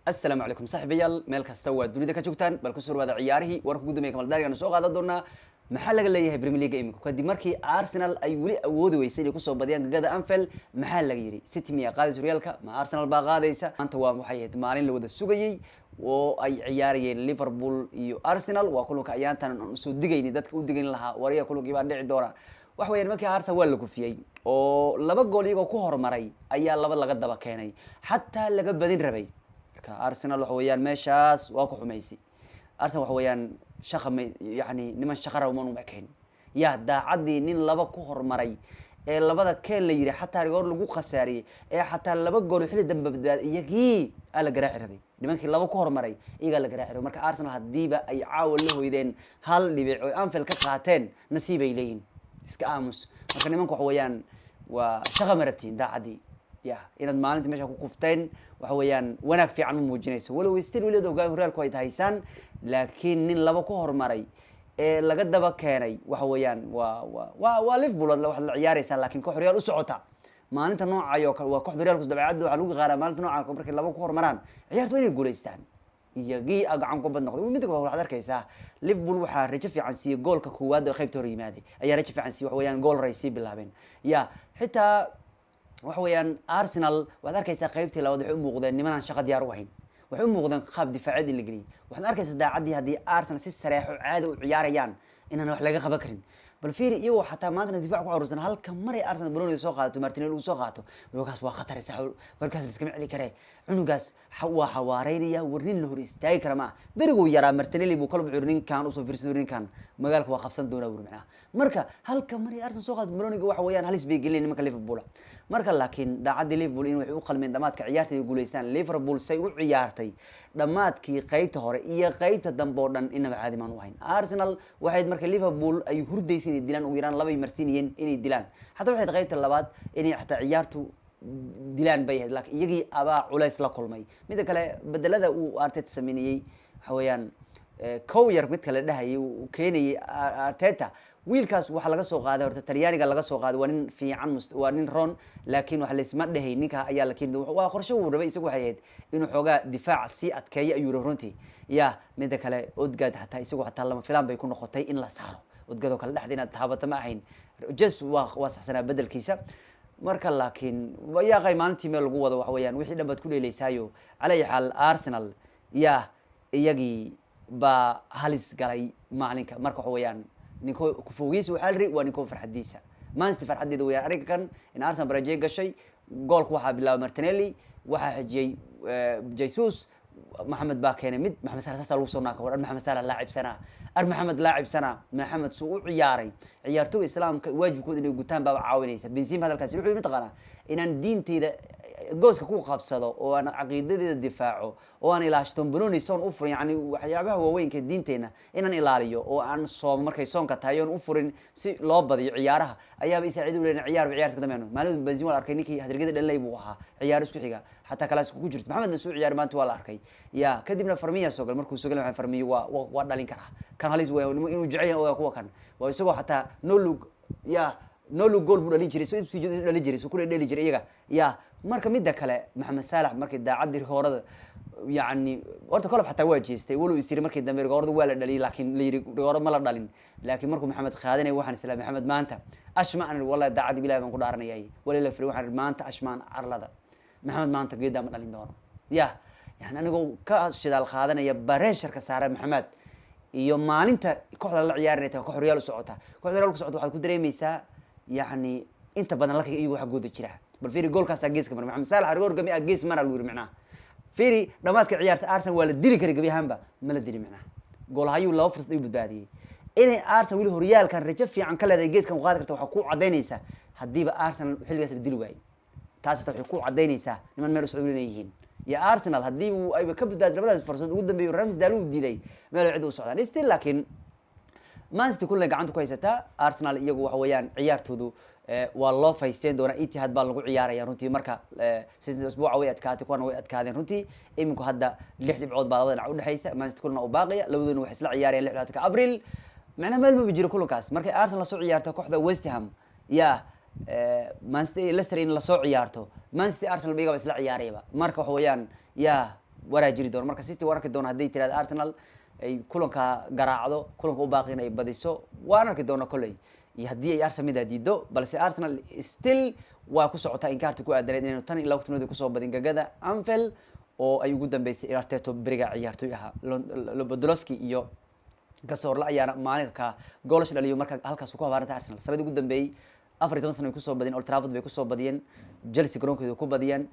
Asalaamu calaykum, saaxiibayaal, meel kasta waa dunida ka joogtaan. Bal kusoo dhawaada ciyaarihii warka ugu dambeeya. Kamal Daarigaanu soo qaadan doonaa. Maxaa laga leeyahay Premier League imika kadib markii Arsenal ay weli awoodi weysay inay kusoo badiyaan gagada Anfield? Maxaa laga yidhi? City miyaa qaadaysa horyaalka, ma Arsenal baa qaadaysa? Maanta waa waxay ahayd maalin la wada sugayey oo ay ciyaarayeen Liverpool iyo Arsenal. Waa kulanka ayaantan aan usoo digayni, dadka u digayn lahaa wariya kulankii baa dhici doona. Waxa weeyaan, markii Arsenal waa la gufiyey oo laba gool iyagoo ku horumaray ayaa laba laga daba keenay, xataa laga badin rabay. Marka Arsenal waxa weeyaan meeshaas waa ku xumaysay. Arsenal waxa weeyaan shaqa may, yani niman shaqa raba man uma ekayn. Ya daacaddii nin laba ku horumaray ee labada keen la yidhi, xataa rigoor lagu khasaariyey, ee xataa laba gool xilli dambe badbaad, iyagii aa la garaaci rabay. Nimankii laba ku horumaray iyagaa la garaaci rabay. Marka Arsenal haddiiba ay caawa la hoydeen hal dhibic oo Anfield ka qaateen, nasiib ay leeyihin. Iska aamus. Marka nimanku waxa weeyaan waa shaqa ma rabtiin daacaddii. Ya inaad maalinta meesha ku kufteen waxa weeyaan wanaag fiican ma muujinayso, walow still weli hogaan horyaalku ay haysaan. Laakiin nin laba ku horumaray ee laga daba keenay waxa weeyaan waa Liverpool waxaad la ciyaareysaa, laakiin koox horyaal u socota maalinta noocayo kale waa kooxda horyaalku. Dabeecadda waxaa lagu yaqaanaa maalinta nooca markay laba ku horumaraan ciyaarta waa inay guuleystaan. Iyagii a gacan ku bad noqday. Midda kale, waxaad arkaysaa Liverpool waxaa rajo fiican siiyey goolka koowaad oo qaybta hor yimaaday ayaa rajo fiican siiyey. Waxa weeyaan gool ray sii bilaabeen. Ya xitaa waxa weeyaan Arsenal waxaad arkaysaa qaybtii labaad waxay u muuqdeen nimanaan shaqa diyaar u ahayn. Waxay u muuqdeen qaab difaaceed in la geliyay. Waxaad arkaysaa daacaddii haddii Arsenal si sareexo caadi u ciyaarayaan inaan wax laga qaban karin. Bal fiiri, iyagoo xataa maantana difaac ku xaruursan, halka maray Arsenal baroniga soo qaadato, Martinelli uu soo qaato, warkaas waa khatar sax, warkaas liskama celi karee. Cunugaas waa xawaareynaya, war nin la hor istaagi kara maaha. Beriguu yaraa Martinelli buu kala bucuri, ninkan usoo fiirsan, ninkan magaalka waa qabsan doonaa wuri macnaha. Marka halka maray Arsenal soo qaadato baroniga, waxa weeyaan halis bay geliyeen nimanka Liverpool. Marka laakiin daacaddii Liverpool in waxay u qalmeen dhamaadka ciyaarta ay guuleystaan. Liverpool say u ciyaartay dhamaadkii qaybta hore iyo qaybta dambe oo dhan inaba caadi maan u ahayn. Arsenal waxay marka Liverpool ay hurdaysa inay dilaan, ugu yaraan labay marsiinayeen inay dilaan. Xataa waxay qaybta labaad inay xataa ciyaartu dilaan bay ahayd, laakiin iyagii abaa culays la kulmay. Midda kale, bedelada uu Arteta sameynayey waxa weeyaan kow yar mid kale dhahayay uu keenayay Arteta. Wiilkaas waxaa laga soo qaaday horta Talyaaniga laga soo qaaday. Waa nin fiican, waa nin ron, laakiin waxa laisma dhehay ninka ayaa la keeni. Waa qorshe uu rabay isagu, waxay ahayd inuu xoogaa difaac sii adkeeyo ayuu rabay runtii. Ya midda kale, Odegaard xataa isagu xataa lama filaan bay ku noqotay in la saaro Odegaard oo kale. Dhexda inaad taabato ma ahayn, just waa saxsanaa bedelkiisa. Marka laakiin yaaqay maalintii meel lagu wado waxa weeyaan wixii dhan baad ku dheeleysaayo. Cala ayi xaal, Arsenal ya iyagii baa halis galay maalinka. Marka waxa weeyaan ninko kufoogiisa waxaa la ri waa ninko farxadiisa. Manchester farxadeeda weyaan arrinka kan in Arsenal baraje gashay. Goolka waxaa bilaabay Martinelli, waxaa xijiyey Jesus, Maxamed baa keenay mid. Maxamed Salah saasaa lagu soo naaka. War Maxamed Salah laacibsanaa, ar Maxamed laacibsanaa. Maxamed suu u ciyaaray, ciyaartooyga Islaamka waajibkooda inay gutaan baaba caawinaysa. Benzema hadalkaasi wuxuu mataqaanaa inaan diinteyda gooska ku qabsado oo aan caqiidadeeda difaaco oo aan ilaashto banoni soon u furin, yani waxyaabaha waaweynka diinteena inaan ilaaliyo oo aan soomo markay soonka tahay oon u furin si loo badiyo ciyaaraha ayaaba isaaciid u leeyahay. Ciyaar ciyaarta ka dambeeyno maalin Benzema waa la arkay, ninkii hadirgada dhalay buu ahaa ciyaar isku xiga, xataa kalaas ku jirto. Maxamed suu ciyaar maanta waa la arkay. Ya kadibna Farmiya soo gal. Markuu soo galay maxamed Farmiyo waa dhalin karaa kan, halis weyn inuu jecel yahay ogaa kuwa kan. Waa isagoo xataa no look, ya no look goal buu dhalin jiray, soo intuu sii dhalin jiray, soo kula dheli jiray iyaga. Ya marka midda kale, Maxamed Saalax markii daacaddii rigoorada, yani horta kolob xataa waa jeestay, walow is yiri markii dambe rigoorada waa la dhaliyay, laakiin la yiri rigoorada ma la dhalin. Laakiin markuu Maxamed qaadanay, waxaan islaa Maxamed maanta ashma an, wallahi daacadii Bilahi baan ku dhaaranayay, wali la firi, waxaan maanta ashmaan carlada Maxamed maanta geedaa ma dhalin doono. Ya yani anigoo ka shidaal qaadanaya bareesharka saara Maxamed iyo maalinta kooxda la ciyaarinay tahay koox horyaal u socota. Kooxda horyaal ku socota waxaad ku dareemeysaa, yani inta badan laka iyagu waxa gooda jira. Bal fiiri, goolkaasaa geeska mara. Maxamed Saalax rigoor gami ah gees mara lagu yiri macnaha. Fiiri, dhamaadka ciyaarta Arsenal waa la dili karay gebi ahaanba, ma la dili macnaha. Goolhayuu laba fursad ayuu badbaadiyey. Inay Arsenal weli horyaalkan rajo fiican ka leedahay, geedkan qaadi karta, waxaa ku cadaynaysaa haddiiba Arsenal xilligaas la dili waayey. Taas hata waxay ku cadaynaysaa niman meel u socda inay yihiin. Iyo Arsenal haddii uu ayba ka badbaadi labadaas fursad ugu dambeeyo Ramsdale uu diiday, meel cid u socdaan still. Laakiin Man City kulle gacanta ku haysataa. Arsenal iyagu waxa weeyaan ciyaartoodu waa loo faysteyn doonaa. Etihad baa lagu ciyaaraya runtii. Marka sida usbuuca way adkaatay, kuwana way adkaadeen runtii. Iminku hadda lix dhibcood baa labada dhinac udhexaysa. Man City kulna u baaqaya, labadoona waxay isla ciyaarayaan 26-ka Abril. Macnaha meel maba jiro kulankaas markay Arsenal lasoo ciyaarto kooxda West Ham, ya Man City Leicester in lasoo ciyaarto, Man City Arsenal ba iyagaba isla ciyaarayaba. Marka waxa weeyaan ya Waraa jiri doono marka City waan arki doona hadday tirahdo Arsenal ay kulanka garaacdo, kulanka u baaqina ay badiso, waan arki doona kolley iyo haddii ay Arsenal midaa diido. Balse Arsenal still waa ku socotaa inkaarta ku aadaneed inaynu tan iyo 2 timood kusoo badin gagada Anfield, oo ay ugu dambeysay Arteta beriga ciyaartoy ahaa. Lewandowski iyo Cazorla ayaana maalinka goolasha dhaliyo. Marka halkaas ku habaaranta Arsenal sanadii ugu dambeeyey 14 sano ay kusoo badiyeen. Old Trafford bay kusoo badiyeen, Chelsea garoonkeeda ku badiyeen,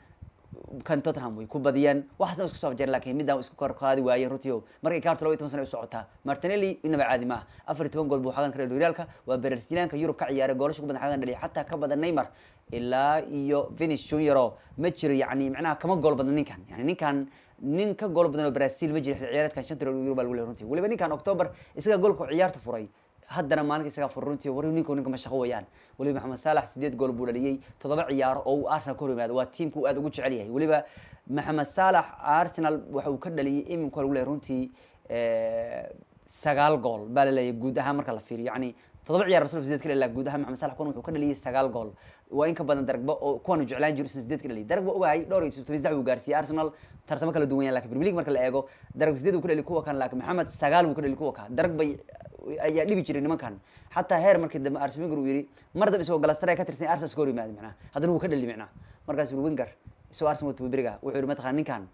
kan Tottenham way ku badiyeen, waxaasna isku soo afjareen, laakiin midaan isku kor qaadi waayeen runtii. Marka Icardi 12 sano ay u socotaa. Martinelli inaba caadi maaha, 14 gool buu xagan ka dhaliyay horyaalka. Waa Brazilianka Yurub ka ciyaaray goolasha ugu badan xagan dhaliyay, xataa ka badan Neymar ilaa iyo Vinicius Junior ma jiro. Yacni macnaha kama gool badan ninkan, yani ninkan nin ka gool badan oo Brazil ma jiro xilli ciyaareedkan shanta Yurub baa lagu leeyahay runtii. Waliba ninkan October isaga goolka ciyaarta furay, haddana maalinka isagaa furay runtii. War ninku ninka ma shaqo weeyaan. Waliba Maxamed Saalax 8 gool buu dhaliyey 7 ciyaaro oo uu Arsenal ka hor yimaado. Waa tiimka uu aad ugu jecel yahay. Waliba Maxamed Saalax Arsenal waxa uu ka dhaliyey imika lagu leeyahay runtii 9 gool baa laleeyahay guud ahaan marka la fiiriyo. Yacni 7 ciyaar Arsenal 8 ka dhaliyay. Guud ahaan Maxamed Saalax kuwan wuxuu ka dhaliyey 9 gool, waa in ka badan Drogba oo kuwan uu jeclaan jiro isna 8 ka dhaliyay. Drogba ogahay dhowr iyo 73 buu gaarsiiyey Arsenal tartamo kala duwan yahay, lakin Premier League marka la eego Drogba 8 uu ka dhaliyay kuwa kan, laakiin Maxamed 9 buu ka dhaliyay kuwa kan. Drogba ayaa dhibi jiray nimankan, xataa heer markii dambe Arsene Wenger uu yiri mar dambe isagoo Galatasaray ka tirsan Arsenal iska hor yimaado macnaha, haddana wuu ka dhali macnaha. Markaas uu Wenger isagoo Arsenal wata beriga wuxuu yiri, mataqaan ninkan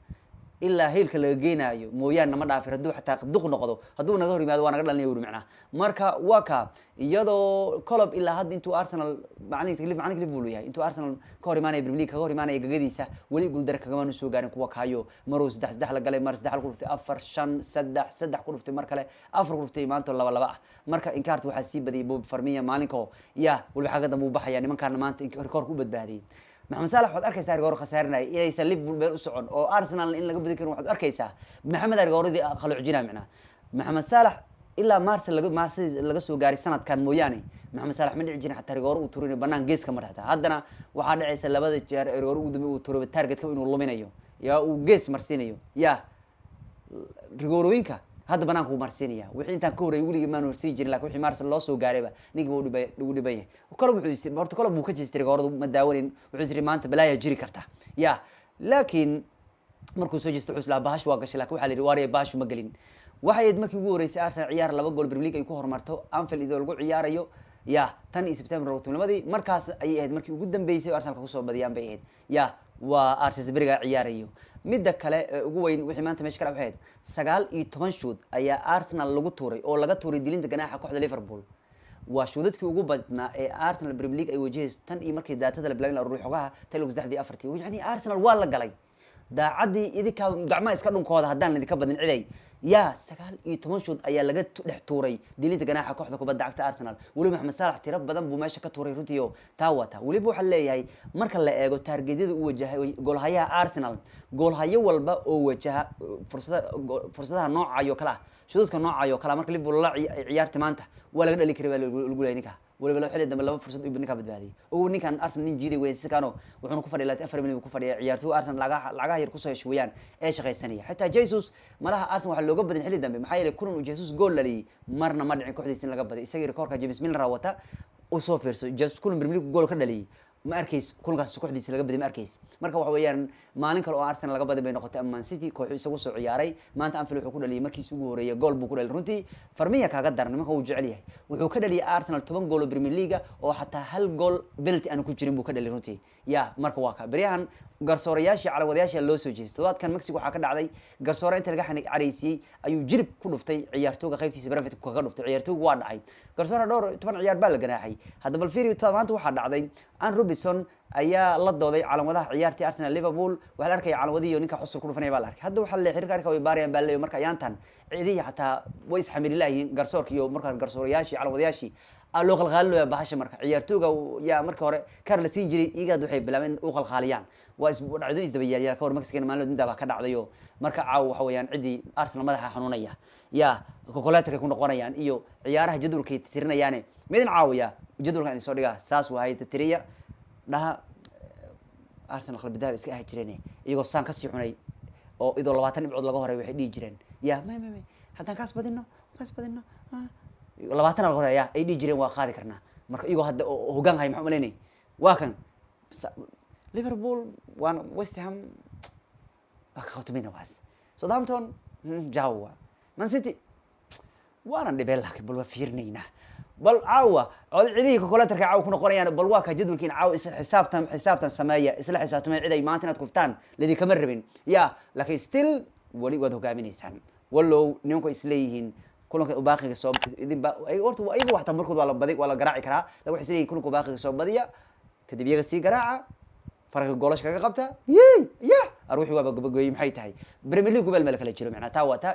ilaa heelka laga geenaayo mooyaane nama dhaafir, hadduu xataa duq noqdo hadduu naga hor yimaado waa naga dhalinaya wuri macnaha. Marka waa ka iyadoo Klopp ilaa hadda intuu Arsenal macalinka macalinka Liverpool yahay, intuu Arsenal ka hor imaanaya Premier League kaga hor imaanaya gagadiisa, weli guuldare kagamaanu soo gaarin kuwa kaayo. Maruu 3-3 la galay, mar 3 ku dhuftay, 4, 5, 3, 3 ku dhuftay, mar kale 4 ku dhuftay, maanta 2-2 ah. Marka inkaarta waxaa sii badiyay Bobby Firmino maalinko ya waliba xagga dambe uu baxaya. Nimankaana maanta rikoorka u badbaadiyay Maxamed Saalax. Waxaad arkaysaa rigoor khasaarinaya inaysan Liverpool meel u socon oo Arsenal in laga badi karin. Waxaad arkaysaa Maxamed rigooradii qalucjinaya macnaha. Maxamed Saalax ilaa Marse laga soo gaaray sanadkan mooyaane, Maxamed Saalax ma dhici jirin xataa rigoor uu turin banaan geeska mar. Xataa haddana waxaa dhacaysa labada jeer ee rigoor ugu dambe uu turo targetka inuu luminayo ya uu gees marsiinayo ya rigoorooyinka hadda banaanka uu marsiinaya. Wixii intaan ka horreeyay weligii maanu horsiin jirin, lakin wixii Marse loo soo gaarayba ninka wuu dhibay, ugu dhiban yahay. Kale wuxuu horta kale buu ka jeestay rigooradu ma daawanin. Wuxuu yiri maanta balaaya jiri karta ya, laakiin markuu soo jeestay wuxuu islahaa bahash waa gashay, lakin waxaa la yidhi waariya bahashu ma gelin. Waxay ahayd markii ugu horeysay Arsenal ciyaar 2 gool Premier League ay ku horumarto Anfield iyadoo lagu ciyaarayo ya tan iyo September 20-nimadii. Markaas ayay ahayd markii ugu dambeysay oo Arsenal kusoo badiyaan bay ahayd ya waa Arsenal berigaa ciyaarayo. Midda kale ee ugu weyn wixii maanta meesha ka dhac waxay ahayd 19 shoot ayaa Arsenal lagu tuuray oo laga tuuray dilinta ganaaxa kooxda Liverpool. Waa shuudadkii ugu badnaa ee Arsenal Premier League ay wajahayso tan iyo markii daatada la bilaabin la aruuriyo xogaha tan iyo saddexdii afartii. Yani Arsenal waa la galay daacaddii, idinka gacmaha iska dhunkooda haddaan idinka badin ciday ya. 19 shoot ayaa laga dhex tuuray dilinta ganaaxa kooxda kubadda cagta Arsenal. Weliba Maxamed Saalax tiro badan buu meesha ka tuuray runtii oo taa wata. Weliba waxaa leeyahay marka la eego targetyada uu wajahay goolhayaha Arsenal, goolhayo walba oo wajaha fursada fursadaha noocayo kale ah, shuduudka noocayo kale ah, marka Liverpool la ciyaarta maanta waa laga dhali karay baa lagu leeyahay ninka. Waliba xilli dambe laba fursad uu ninka badbaadiyay oo ninkan Arsenal nin jiiday weyn sikano wuxuuna ku fadhiya 24 milyan buu ku fadhiya. Ciyaartoy Arsenal lacagaha yar kusoo hesho weeyaan ee shaqaysanaya. Xitaa Jesus malaha Arsenal waxaa looga badan xilli dambe, maxaa yeelay kulan uu Jesus gool dhaliyay marna ma dhicin kooxdiisa in laga baday. Isagii rikoorka James Milner wata usoo fiirso. Jesus kulan Premier League gool ka dhaliyay ma arkays, kulankaas kooxdiisa laga baday ma arkays. Marka waxa weeyaan maalin kale oo Arsenal laga badan bay noqotay ama Man City kooxu isagu soo ciyaaray maanta Anfield. Wuxuu ku dhaliyay markiis ugu horeeyay gool buu ku dhaliyay runtii. Firmino kaaga daran, nimanka wuu jecel yahay. Wuxuu ka dhaliyay Arsenal 10 gool oo Premier League oo xataa hal gool penalty aanu ku jirin buu ka dhaliyay runtii ya. Marka waa ka beryahan garsoorayaashii calawadayaasha loo soo jeestay. Toddobaadkan Mexico waxaa ka dhacday garsoore inta laga careysiiyey ayuu jirib ku dhuftay ciyaartooga qaybtiisa Brentford kaga dhuftay. Ciyaartooga waa dhacay, garsoore dhowr toban ciyaar baa la ganaaxay. Hadda bal fiiri, maanta waxaa dhacday Andy Robertson ayaa la dooday calamadaha ciyaartii Arsenal Liverpool. Waxaa la arkaya calamadihii ninka xusul ku dhufanaya baa la arkay. Hadda waxaa la xiriirka arka way baarayaan baa leeyahay. Marka ayaantan ciidihii xataa way isxamili laayihiin garsoorka iyo markaa garsoorayaashii calamadayaashii aa loo qalqaalinaya bahasha. Marka ciyaartooga yaa marka hore kar la siin jiray, iyaga waxay bilaabeen in u qalqaaliyaan. Waa dhacdo isdaba yaal ka hor Mexican maalin intaa baa ka dhacdayo. Marka caawa waxa weeyaan ciddii Arsenal madaxa xanuunaya ya kokoleetarkay ku noqonayaan iyo ciyaaraha jadwalkay tirinayaane midin caawiya jadwalkan idin soo dhigaa saas wahay tiriya dhaha. Arsenal qalbi dahab iska ahi jireen iyagoo saan kasii xunay oo idoo 20 dhibcood laga horay waxay dhihi jireen ya may may may haddaan kaas badino, kaas badino 20 laga horeya ay dhihi jireen waa qaadi karnaa. Marka iyagoo hadda hoggaan hay maxaa umalaynay waa kan Liverpool waan West Ham waa ka qabtameyna waas. Southampton jawa Man City waana dhibeen, laakiin bal waa fiirinaynaa. Bal caawa cidihii kokolatarka caawa ku noqonayaan. Bal waa ka jadwalkiin caawa. Isla xisaabtan, xisaabtan sameeya, isla xisaabtamaya. Cid ay maanta inaad kuftaan lidinkama rabin ya, laakiin still weli waad hogaaminaysaan, wallow nimanku isleeyihiin kulanka ubaaqiga soo idinba. Horta ayaga waxtaa markood waa la badi, waa la garaaci karaa, lakin waxay isleeyihin kulanka ubaaqiga soo badiya, kadib iyaga sii garaaca, farqiga goolasha kaga qabta. Yey ya, arwixii waaba gabagooyey. Maxay tahay Premier League meel meel kala jiro macnaa? Taa waa taa.